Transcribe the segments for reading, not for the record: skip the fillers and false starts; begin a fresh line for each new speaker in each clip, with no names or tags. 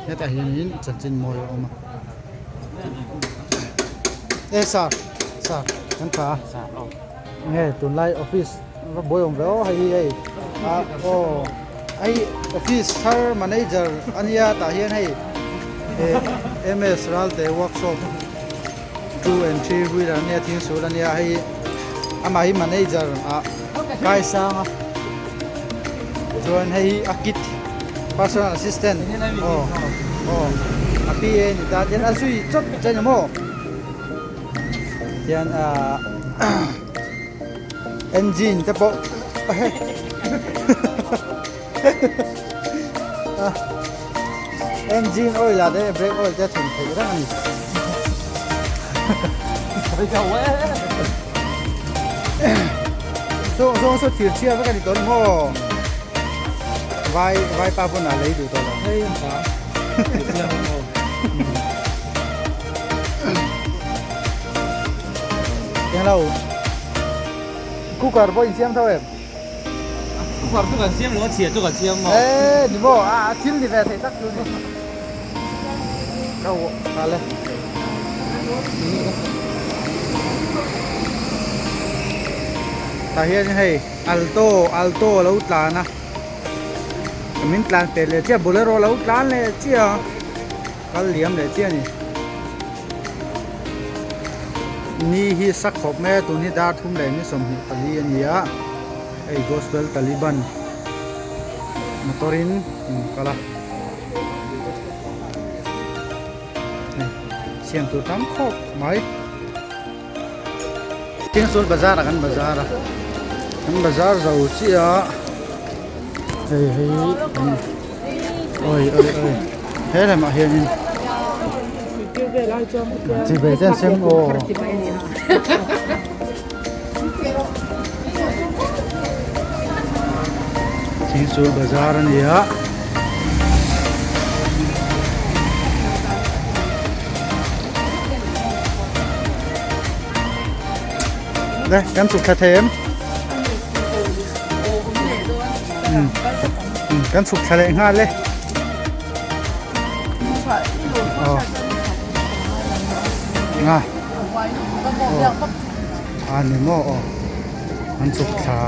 Hetah hianin chanchin mawi a awm a. E sir sir kan tha a nge tunlai office va buai awm ve aw hei hi hei a aw hei office thar manager ania tah hian hei eh ms ralte workshop 2 and 3 wheeler ania thing sul ania hei amah hi manager ah kaisang a chuan hei hi a kit personal assistant aw aw a pa ni ta chuan a zui chawp che ni maw tian ah engine te pawh engine oil ah te brake oil te a thun theih reng a ni. Saw saw saw thir chhia vek a ni tawh ni maw vai vai pa pawn a lei duh tawh lo.
Hei an ta thir chhia vek maw.
Englo cooker pawh insiam tho em?
Cooker chu kan siam lo a chhia chu kan siam maw.
E ni maw a thil ni ve thei tak chu ni. Ka nghal e. Tah hian hei alto alto a lo tlan a min tlan pet leh chiah bolero a lo tlan leh chiah a kal liam leh chiah a ni ni hi sa khawp mai a tun hi dar thum leh ni 24 a ni a hei gospel taliban motor in an kal a. Siam tur tam khawp mai Thiangsul bazar ah kan bazar a kan bazar zo chiah a hei hi awi awi awi he lamah hianin chibai te an siam aw. Thingsul bazar a ni a. Đây, kan chhuk thla thei em? Kan chhuk thla leh nghal e. Aw. Nga. A ni maw aw an chhuk thla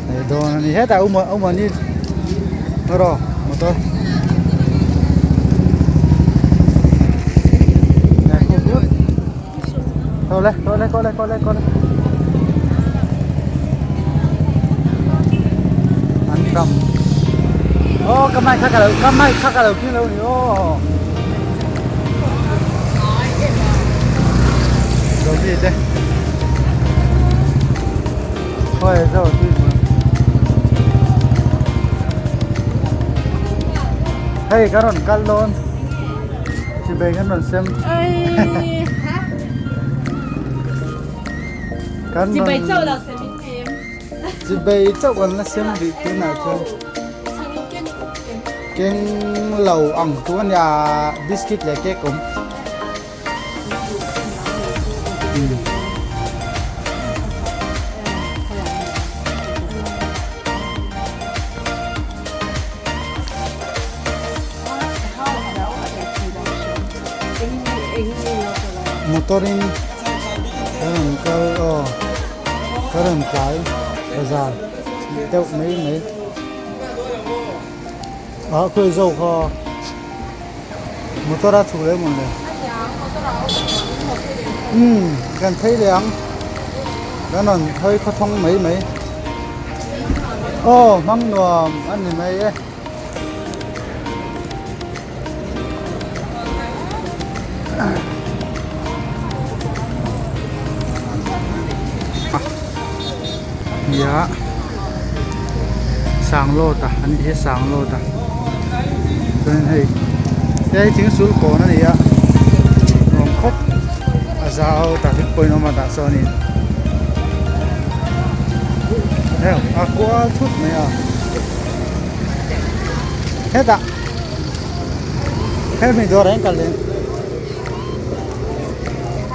leh dawn a ni hetah uma uma ni erawh motor kawle kawle kawle kawle kawle an tam aw ka mic kha ka lo ka mic kha ka lo keng lo a ni aw. Hei ka rawn kal dawn chibai kan rawn sem kan rawn chibai chauh kan la sem rih tunah chuan keng lo ang chu a nia biscuit leh cake awm. Motor in ka rawn kal aw ka rawn tlai bazar deuh mai mai ah khawi zawk kha. Motor a chhuk leh mawn le. Umm kan phei leh ang. Kan rawn hawi khawthawng mai mai. Aw hmang nuam a ni mai e. Nia Sanglawta a nih hi Sanglawta chuanin hei hei thing sul kawn a ni a nuam khawp a zau traffic point awm a tah chuanin heng a kual thut mai a hetah hemi dawrah hian kal leh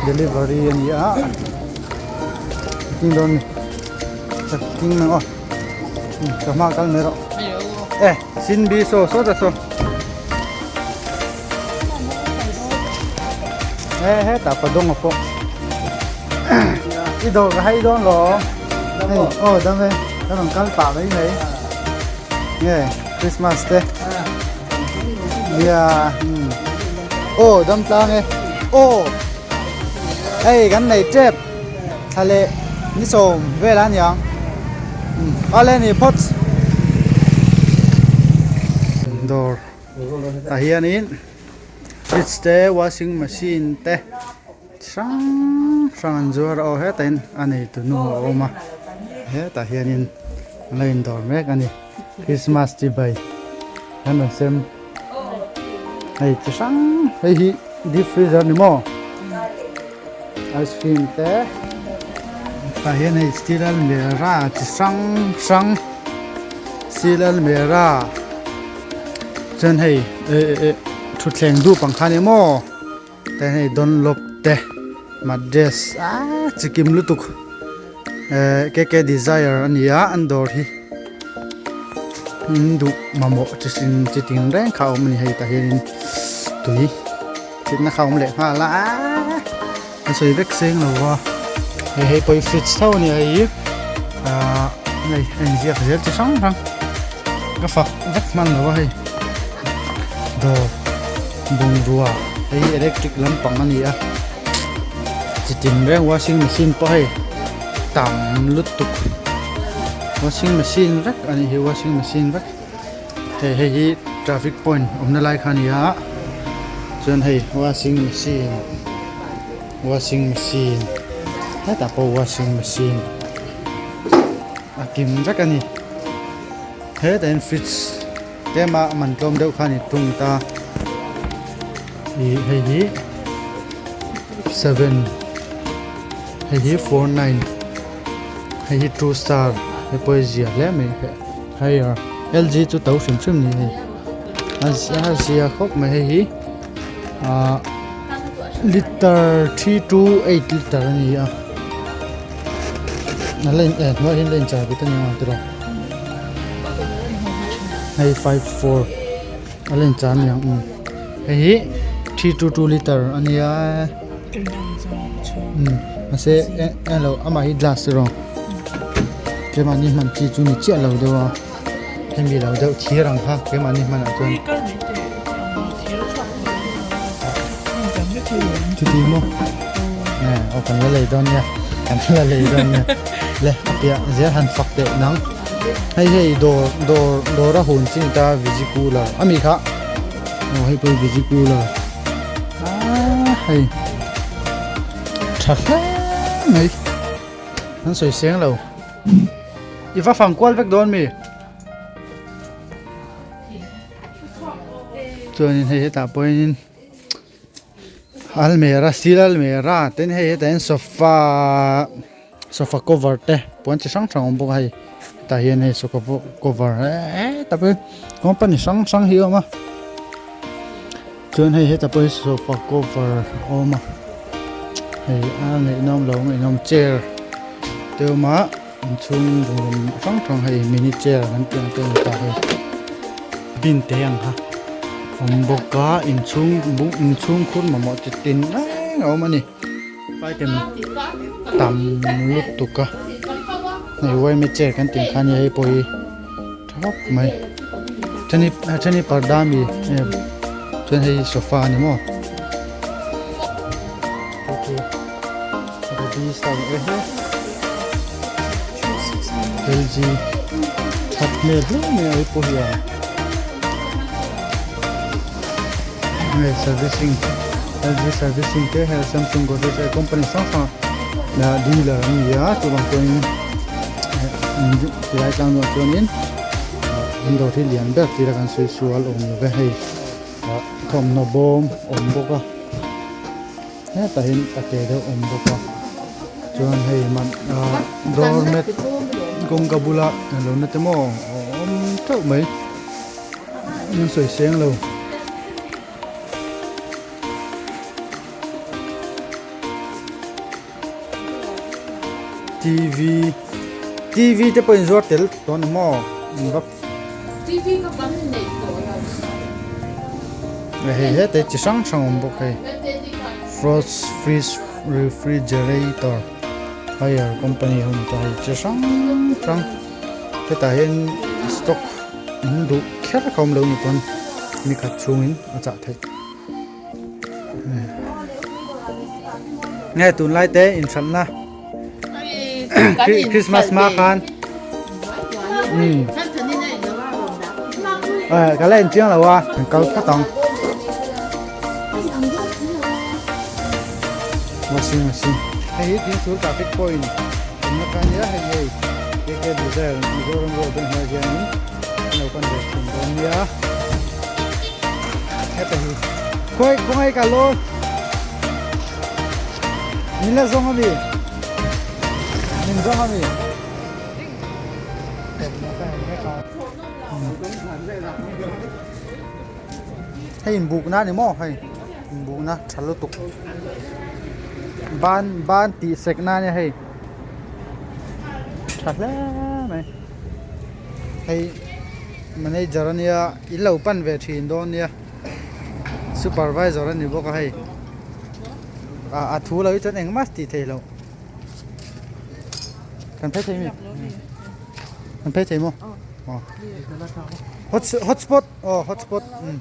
delivery a ni a. King dawn ni king nang aw ka hma kal mai rawh e sin bi saw saw ta saw. He hetah Padawnga pawh i dawr ka hai dawn lo hei aw dam e ka rawn kal pah mai mai nge Christmas te nia aw dam tlang e aw hei kan nei tep thla leh ni sawm vel a niang awle ni phawt dawr tah hianin fridge te washing machine te hrang hrang an zuar a aw hetah hian a neitu nu a awm a hetah hianin an lo indawr mek a ni christmas chibai an rawn sem hei chi hrang hei hi deep freezer ni maw ice cream te tah hian hei steel almirah chi hrang hrang steel almirah chuan hei eh eh thutthleng dup ang kha a ni maw te hei dunlop te mattress ah chikim lutuk eh K K desire a ni a an dawr hi in duh mamawh chi hring chi tin reng kha a awm a ni hei tah hianin tui thitna kha a awm leh nghal a aaa an sawi vek seng lo va hei hei pawh hi fridge tho a ni a hei hi ahh hei a inziak zel chi hrang hrang ka fak vek hman lo a hei dawr bungrua hei hi electric lampang a ni a chitin reng washing machine pawh hei tam lutuk washing machine vek a nih hi washing machine vek hei hei hi traffic point awmna lai kha a ni a chuan hei washing machine washing machine hetah pawh washing machine a kim vek a ni hetah hian fridge tlema man tlawm deuh kha a ni thung ta ih hei hi seven hei hi 49 hei hi two star hei pawh hi zia hle mai hei LG chu to hrim hrim ni hei a zia khawp mai hei hi ah liter 3 to 8 liter a ni a a la in eh hnuaiah hian la inchar bik a ni ang tiraw hei 5 4 a la inchar a ni ang umm hei hi 3 to 2 liter a nia umm mahse englo amah hi glass erawh keimahni hman chi chu ni chiah lo deuh a hemi lo deuh thir ang kha keimahni hmanah chuan chuti maw eh aw kan la lei dawn nia kan la lei dawn nia le a piah zel han fak teh nang hei hei dawr dawr dawr a hun chi ni ta viji cooler ami kha aw hei pawh hi viji cooler ah hei tha hle mai an sawi seng lo i va fang kual vek dawn mi chuanin hei hetah pawhin almera steel almera tin hei hetah hian sofa sofa cover te puan chi hrang hrang a awm bawk a hei hetah hian hei sofa cover hetah pawh hi company hrang hrang hi a awm a chuan hei hetah pawh hi sofa cover a awm a hei a ngaihnawm lo ngaihnawm chair te a awm a inchhung bungraw hrang hrang hei mini chair kan tih ang te a ni ta hei bin te ang kha awm bawk a inchhung bung inchhung khur mamawh chi tin reng a awm a ni item tam lutuk a hei yma chair kan tih ang kha a nia hei pawh hi tha khawp mai then hi then hi parda ami chuan hei sofa a ni maw LG that hmel hle mai a hei pawh hi a hei servicing LG servicing te hei Samsung Godrej hei company hrang hrang ah dealer an ni a chuvang chuanin tilai tlang duah chuanin an dawr hi lian ber tih la kan sawi sual awm lo ve hei thawmhnaw bawm awm bawk a. Hetah hian a ke deuh awm bawk a chuan hei man ah doormat kawngka bula eng lo na te maw a awm teuh mai an sawi seng lo. T_v T_v te pawh in zuar tel tawh a ni maw in va
T_v kha kan neih tawh lo
hei hetah hi chi hrang hrang a awm bawk hei. Frost fridge refrigerator hire company ho ni ta hei chi hrang hrang hetah hian stock in duh kher kha awm lo ni pawn ni khat chhungin a chah theih nge tunlai te inhralhna Christmas hma khan ka la inchiang lo a kan kal phawt ang washing machine hei hi thingsul traffic point awmna kha ania hei hei KK Desire Mizoram road a hnuaiah hianin an lo pan ve thin dawn nia heta hi khawi khawngaih ka lo Min la zawng ami? Min zawng ami? Hei inbukna a ni maw hei inbukna tha lutuk ban ban tih sek na ania hei tha hle mai hei manager ania in lo pan ve thin dawn nia supervisor a ni bawk a hei. A thu lo hi chuan engmah tih theih loh kan phei thei mi kan phei thei maw aw hot hotspot aw hotspot um